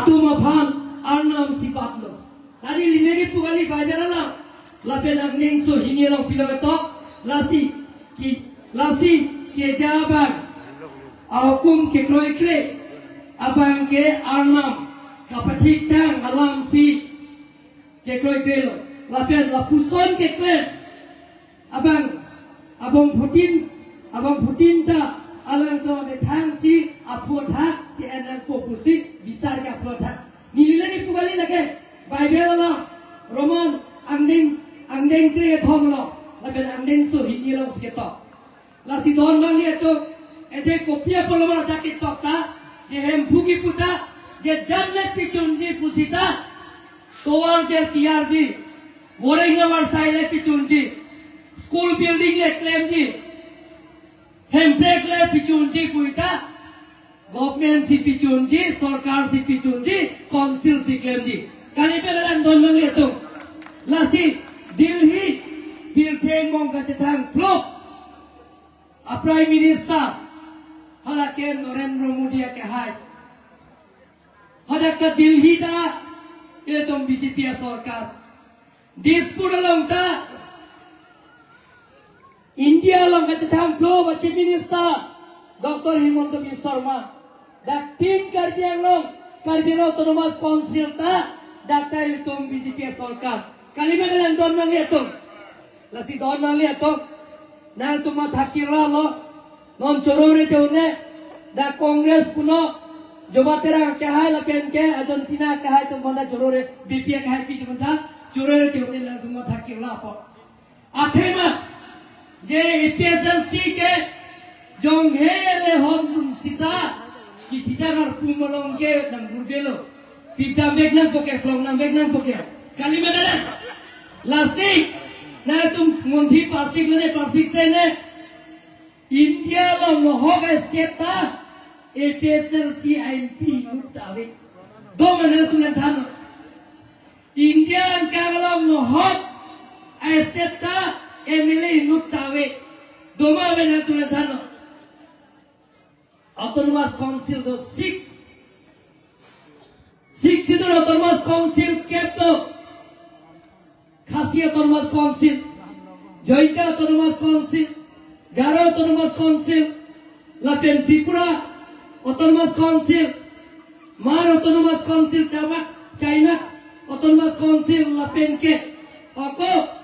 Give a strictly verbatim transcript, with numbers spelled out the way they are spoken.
atum aphan arnam si batlo. Tadi limeri pu kali Bible alam. Lapen angdengso hini along pilo ketok. Lasi ke, lasi keja abang ahukum kekroikre abang ke arnam kapathik tang alam si kekroikrelo. Lapen lapuson keklem abang, abangphutin, abangphutin ta alangtum amethang si aphuthak che-en nangpo pusi bisar ke aphuthak. Neli lagi pu kali lake Bible along Roman angdeng, angdeng kre-kethom along lapen angdengso hini along si ketok. Lasi don abang litum, ete kopi apotlo ma dak ketok ta, je Hemphu kipu ta, je jan le pichunji pusita, tovar je tiyarji, boreng nang varsai le pichunji, school building le klemji, Hemprek le pichunji puta, government si pichunji, sorkar si pichunji, council si klemji. Kali pe lang don abang litum. Lasi Delhi birthday mong kachethang plop a Prime Minister, halake Narendra Modi akehai. Hadak ta Delhi ta, itum B J P asorkar. Dispur along ta, India along kachethang plop a Chief Minister, Doctor Himanta Biswa Sarma. Dak tin Karbi Anglong, Karbi Anglong Autonomous Council ta, dak ta itum B J P asorkar. Kali ma lang don abang litum. Lasi don abang litum. Nangtum matha kirla lo. Non chorore te un-e. Dak Congress puno. Joba Terang akehai lapen ke Argentina akehai atum aphan ta chorore, B P akehai pi atum aphan ta chorore te un-e, nangtum matha kirla apot. Athema je A P H L C ke jong hele hom dun sita, kithita ngar pum along ke nang burbelo. Pipta bek nangpo ke, plong nang bek nangpo ke. Kali ma lang. Lasi, nangtum monthi parsik le ne, parsik se ne. India along nohok a state ta A P H L C M P inut ta ave. Do ma nangtum lang thannon. India angkang along nohok a state ta M L A inut ta ave. Do ma ave nangtum lang thannon. Autonomous Council do six. Six Schedule Autonomous Council kep do. Khasi Autonomous Council, Jaintia Autonomous Council, Garo Autonomous Council, lapen Tripura Autonomous Council, Hmar Autonomous Council, Chama, China Autonomous Council, lapen ke ako